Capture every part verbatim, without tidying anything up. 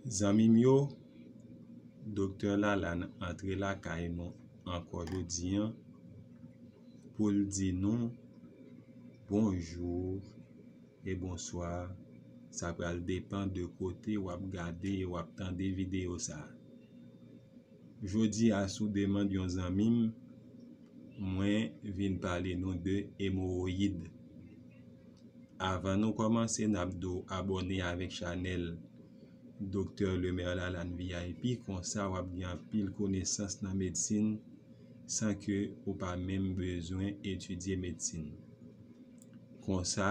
Zanmi m yo, Doktè Lalanne antre lakay nou ankò jodi a pou l di nou bonjou e bonswa. Sa pral depann de kote w ap gade e w ap tande videyo sa a. Jodi a, sou demann yon zanmi m, mwen vin pale nou de emowoyid. Avan nou kòmanse, n ap di w abòne avèk chanèl Doktè Lemaire Lalanne V I P, konsa w ap gen anpil konesans nan medsin san ke ou pa menm bezwen etidye medsin. Konsa,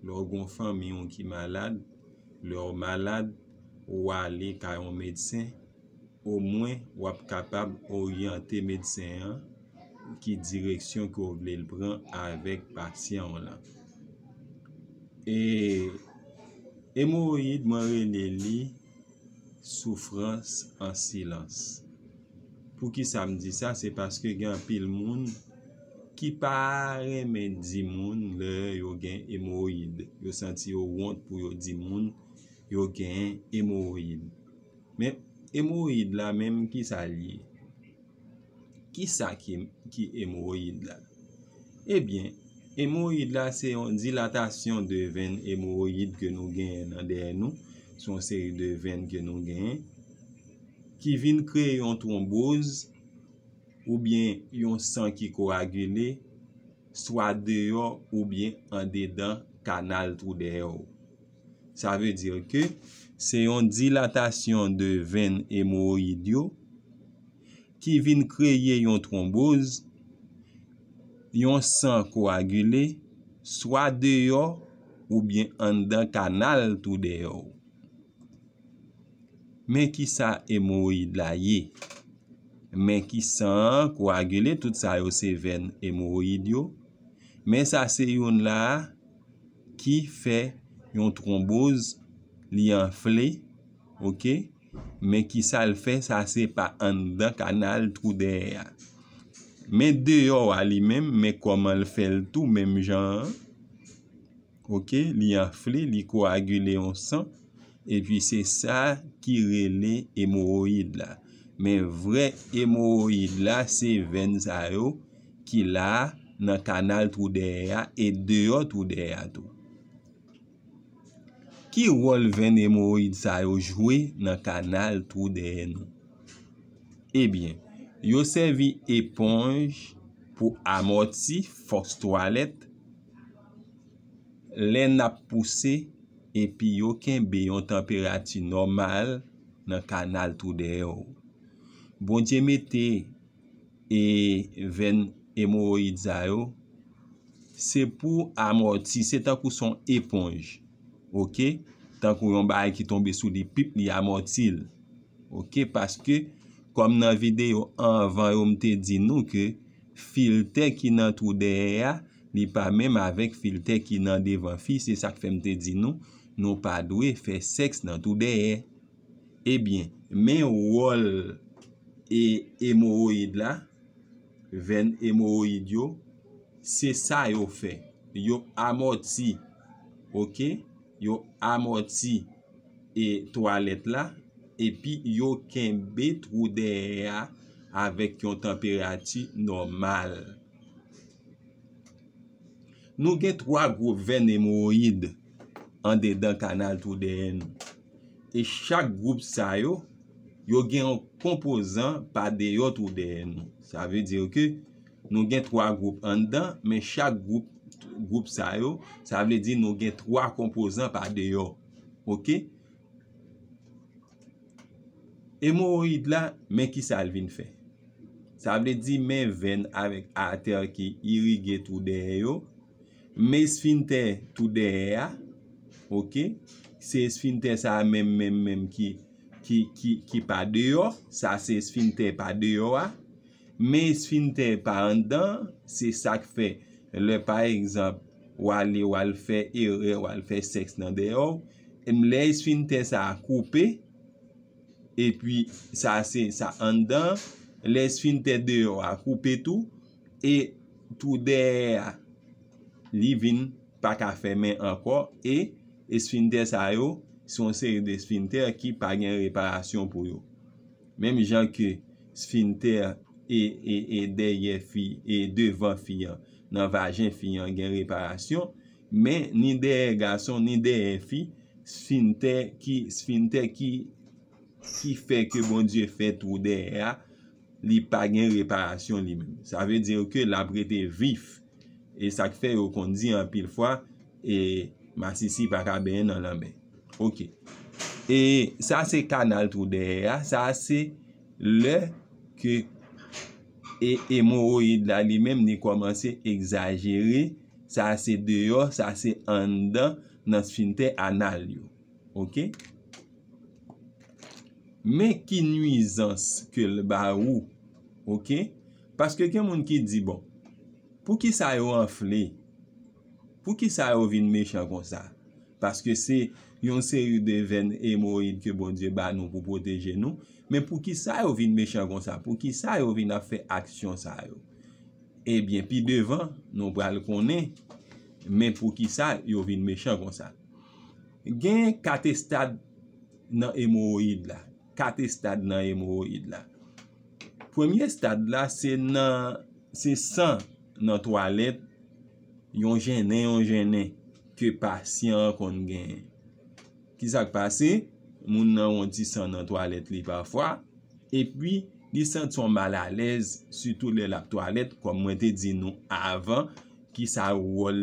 lè w gen yon fanmi w ki malad, lè w malad, ou ale kay yon medsen, omwen w ap kapab oryante medsen an ki direksyon ke w vle l pran avèk pasyan w lan. E emowoyid, mwen rele li soufrans an silans. Poukisa m di sa? Se paske gen anpil moun ki pa renmen di moun lè yo gen emowoyid. Yo santi yo wont pou yo di moun yo gen emowoyid. Men emowoyid la menm, kisa l ye? Kisa ki, ki emowoyid la? Ebyen, emowoyid la se yon dilatasyon de venn emowoyid ke nou genyen nan dèyè nou. Se yon seri de venn ke nou genyen ki vin kreye yon twonboz oubyen yon san ki koagile, swa deyò oubyen andedan kanal twou dèyè w. Sa vle di ke se yon dilatasyon de venn emowoyid yo ki vin kreye yon twonboz, yon san koagile, swa deyò oubyen anndan kanal twou dèyè w. Men kisa emowoyid la ye. Men ki san an koagile, tout sa yo se venn emowoyid yo. Men sa se youn la a ki fè yon twonboz, li anfle, oke? Men kisa l fè, sa se pa anndan kanal twou dèyè a. Men deyò a li menm, men kòman l fè l tou menm jan an. Oke, li anfle, li koagile yon san, epi se sa ki rele emowoyid la. Men vrè emowoyid la, se venn sa yo ki la nan kanal twou dèyè a e deyò twou dèyè a tou. Ki wòl venn emowoyid sa yo jwe nan kanal twou dèyè nou? Ebyen, yo sèvi eponj pou amòti fòs twalèt lè n ap pouse, epi yo kenbe yon tanperati nòmal nan kanal twou dèyè w. Bondye mete e venn emowoyid sa yo, se pou amòti, se tankou se yon eponj, oke? Tankou yon bagay ki tonbe sou li, pip, li amòti l, oke? Paske, kòm nan videyo anvan yo, m te di nou ke filtè ki nan twou dèyè a, li pa menm avèk filtè ki nan devan fi, se sa k fè m te di nou, nou pa dwe fè sèks nan twou dèyè. Ebyen, men wòl e emowoyid la, venn emowoyid yo, se sa yo fè. Yo amòti, oke? Yo amòti e twalèt la, epi yo kenbe twou dèyè a avèk yon tanperati nòmal. Nou gen twa gwoup venn emowoyid andedan kanal twou dèyè nou. E chak gwoup sa yo, yo gen yon konpozan pa deyò twou dèyè nou. Sa vle di ke nou gen twa gwoup anndan, men chak gwoup, gwoup sa yo, sa vle di nou gen twa konpozan pa deyò. Oke? Emowoyid la, men kisa l vin fè. Sa vle di men venn avèk atè ki irige twou dèyè yo, men esfintè twou dèyè a, oke? Se esfintè sa a menm, menm, menm ki, ki, ki, ki pa deyò, sa se esfintè pa deyò a. Men esfintè pa anndan, se sa k fè lè, pa egzanp, w ale, w al fè erè, w al fè sèks nan dèyè w, lè esfintè sa a koupe, epi sa se sa anndan, lè esfintè deyò a koupe tou, e twou dèyè a, li vin pa ka fèmen ankò, e esfintè sa yo, se yon seri de sfintè ki pa gen reparasyon pou yo. Menm jan ke sfintè e, e, e dèyè fi, e devan fi an, nan vajen fi an gen reparasyon, men ni dèyè gason, ni dèyè fi, sfintè ki, sfintè ki, ki fè ke Bondye fè twou dèyè a, li pa gen reparasyon li menm. Sa vle di ke l ap rete vif. E sa k fè yo konn di anpil fwa, e masisi pa ka benyen nan lanmè. Oke. E sa se kanal twou dèyè a. Sa se lè ke e emowoyid la li menm li kòmanse egzajere. Sa se deyò, sa se anndan nan sfintè anal yo. Oke? Men ki nwizans ke l ba ou. Oke? Paske gen moun ki di, bon, poukisa yo anfle? Poukisa yo vin mechan konsa? Paske se yon seri de venn emowoyid ke Bondye ba nou pou pwoteje nou. Men poukisa yo vin mechan konsa? Poukisa yo vin ap fè aksyon sa yo? Ebyen, pi devan, nou pral konnen, men poukisa yo vin mechan konsa. Gen kat estad nan emowoyid la. Kat estad nan emowoyid la. Premye estad la, se nan, se san nan twalèt, yon jennen, yon jennen, ke pasyan an konn genyen. Kisa k pase? Moun nan wè yon ti san nan twalèt li pafwa, epi li santi yon malalèz, sitou lè l ap twalèt, kòm mwen te di nou avan, kisa wòl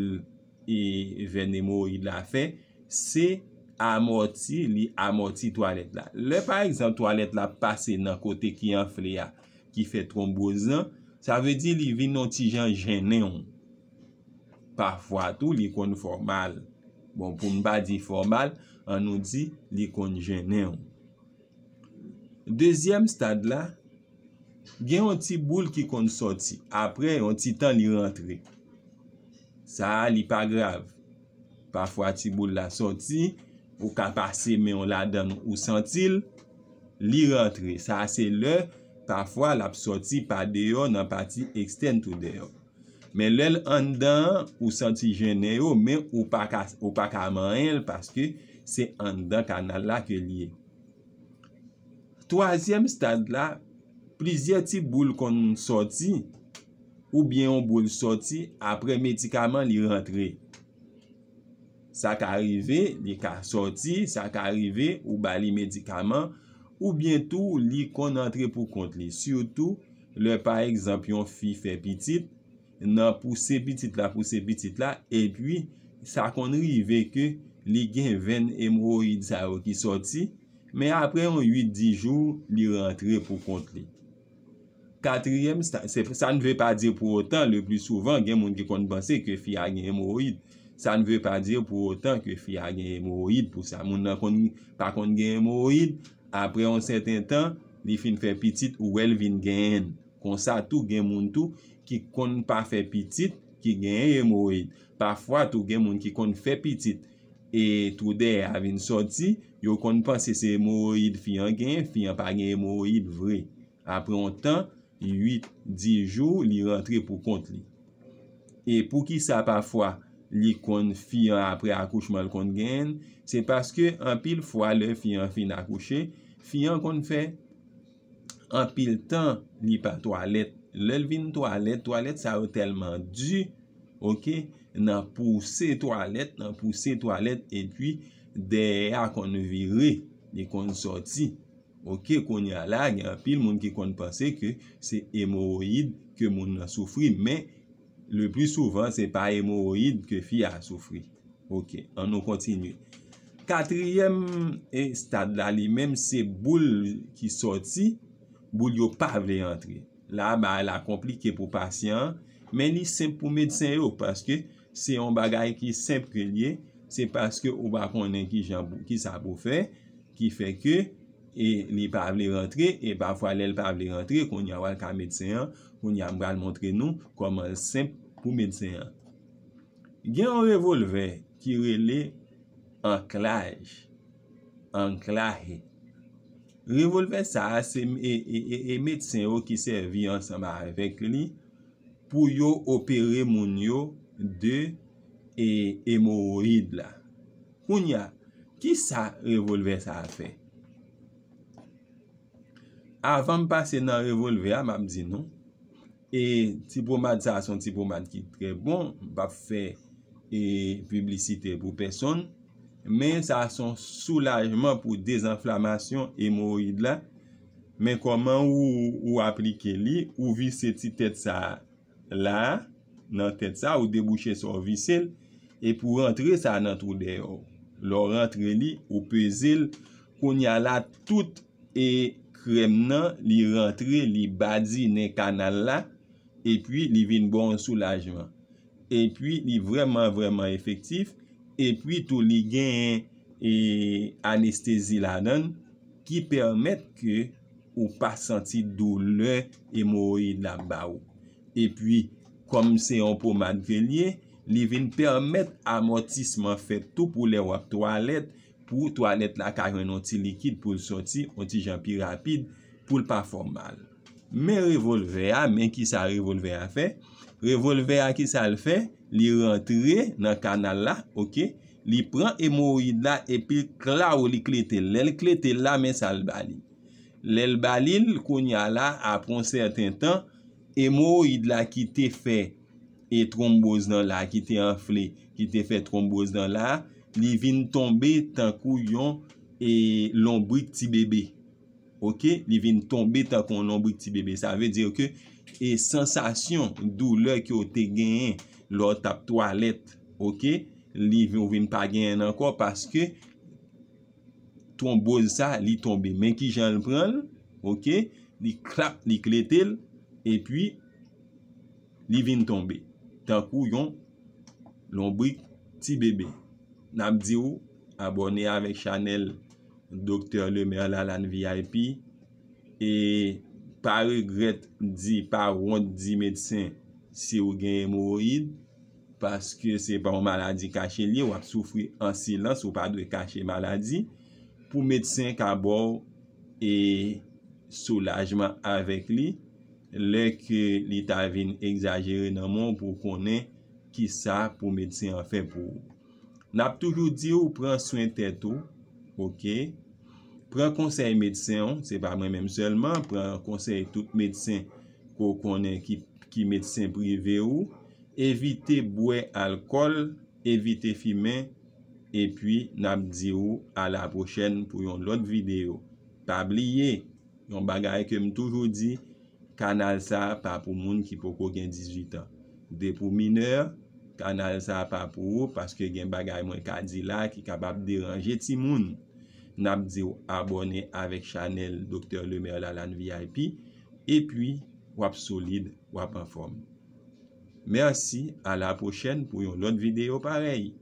e venn emowoyid la fè, se amòti, li amòti twalèt la. Lè, pa egzanp, twalèt la pase nan kote ki anfle a, ki fè twonboz lan, sa vle di li vin yon ti jan jennen w. Pafwa tou, li konn fè w mal. Bon, pou n pa di fè w mal, an nou di li konn jennen w. Dezyèm stad la, gen yon ti boul ki konn sòti. Apre yon ti tan, li rantre. Sa a, li pa grav. Pafwa, ti boul la sòti, ou ka pase men w ladan l, ou santi l, li rantre. Sa a, se lè, pafwa, l ap sòti pa deyò nan pati ekstèn tou dèyè. Men lè l anndan an, ou santi jennen yo, men ou pa ka, ou pa ka manyen l paske se anndan kanal la ke l ye. Twazyèm stad la, plizyè ti boul konn sòti, oubyen yon boul sòti apre medikaman li rantre. Sa ka rive, li ka sòti, sa ka rive, ou ba li medikaman, oubyen tou, li konn antre pou kont li. Sitou, lè pa egzanp, yon fi fè pitit, nan pouse pitit la, pouse pitit la, epi sa konn rive ke li gen venn emowoyid sa yo ki sòti, men apre yon uit, dis jou, li rantre pou kont li. Katriyèm, sa, se, ça ne veut pas dire pour autant, le plus souvent, gen moun ki konn panse ke fi a gen emowoyid. Ça ne veut pas dire pour autant ke fi a gen emowoyid pou sa. Moun nan konn, pa konn gen emowoyid, apre yon sèten tan, li fin fè pitit, ou wè l vin genyen l. Konsa tou, gen moun tou ki konn pa fè pitit, ki genyen emowoyid. Pafwa tou, gen moun ki konn fè pitit, e twou dèyè a vin sòti, yo konn panse se emowoyid fi an genyen, fi an pa gen emowoyid vre. Apre yon tan, uit, dis jou, li rantre pou kont li. E poukisa pafwa li konn fi an apre akouchman l konn genyen l? Se paske anpil fwa lè fi an fin akouche, fi an konn fè anpil tan li pa twalèt. Lè l vin twalèt, twalèt sa yo tèlman di, oke, nan pouse twalèt, nan pouse twalèt, epi dèyè a konn vire, li konn sòti. Oke, kounye a la, gen anpil moun ki konn panse ke se emowoyid ke moun nan soufri, men le plus souvent, se pa emowoyid ke fi a soufri. Oke, ann nou kontinye. Katriyèm, e, stad la, li menm, se boul ki sòti, boul yo pa vle antre. La, bagay la konplike pou pasyan an, men li senp pou medsen yo, paske se yon bagay ki senp ke l ye, se paske ou pa konnen ki jan pou, ki sa pou fè, ki fè ke, e, li pa vle rantre, e pafwa lè l pa vle rantre, kounye a w al ka medsen an, kounye a m pral montre nou kòman l senp pou medsen an. Gen yon revòlvè ki rele anklaj, anklaje. Revòlvè sa a, se e, e, e, e medsen yo ki sèvi ansanm avèk li pou yo opere moun yo de e, emowoyid la. Kounye a, Kisa revòlvè sa a fè? Avan m pase nan revòlvè a, m ap di nou, e ti pomad sa a se yon ti pomad ki trè bon, m p ap fè e piblisite pou pèsonn, men sa a se yon soulajman pou dezanflamasyon emowoyid la. Men kòman ou, ou aplike li, ou vise ti tèt sa a la, nan tèt sa, ou debouche sa, ou vise l, epi ou rantre sa nan twou dèyè w. Lè w rantre li, ou peze l, kounye a la, tout e krèm nan, li rantre, li badinen kanal la, epi li vin ba w yon soulajman. Epi li vrèman, vrèman efektif, epi tou li genyen e anestezi ladan l ki pèmèt ke ou pa santi doulè emowoyid la ap ba ou. Epi, kòm se yon pomad ke l ye, li vin pèmèt amòtisman fèt tou pou lè w ap twalèt, pou twalèt la ka jwenn yon ti likid pou l sòti yon ti jan pi rapid, pou l pa fè w mal. Men revòlvè a, men kisa revòlvè a fè? Revòlvè a, kisa l fè? Li rantre nan kanal la, oke? Li pran emowoyid la epi l klaw, li klete l. Lè l klete l la, men sa l ba li. Lè l ba li l, kounye a la, apre yon sèten tan, emowoyid la ki te fè e twonboz nan la, ki te anfle, ki te fè twonboz nan la, li vin tonbe tankou yon e lonbrik ti bebe. Oke? Li vin tonbe tankou yon lonbrik ti bebe. Sa vle di ke e sansasyon, doulè ke w te genyen lè w t ap twalèt, oke? Li vin, ou vin pa genyen l ankò paske twonboz sa, li tonbe. Men kijan l pran l, oke? Li klap, li klete l, epi li vin tonbe. Tankou yon lonbrik ti bebe. N ap di w abòne avèk chanèl Doktè Lemaire Lalanne V I P. E pa regrèt di, pa wont di medsen si w gen emowoyid, paske se pa yon maladi kache l ye, w ap soufri an silans, ou pa dwe kache maladi, pou medsen ka ba w e soulajman avèk li, lè ke li ta vin egzajere nan men w pou w konnen kisa pou medsen an fè pou ou. N ap toujou di w pran swen tèt ou, oke? Pran konsèy medsen w, se pa mwen menm sèlman, pran konsèy tout medsen ke w konnen ki, ki medsen prive ou. Evite bwè alkòl, evite fimen, epi n ap di w a la pwochèn pou yon lòt videyo. Pa bliye, yon bagay ke m toujou di, kanal sa a pa pou moun ki poko gen dizuit an. Depi w minè, kanal sa a pa pou ou, paske gen bagay mwen ka di la ki kapab deranje timoun. N ap di w abòne avèk chanèl Doktè Lemaire Lalanne V I P, epi w ap solid, w ap anfòm. Mèsi, a la pwochèn pou yon lòt videyo parèy.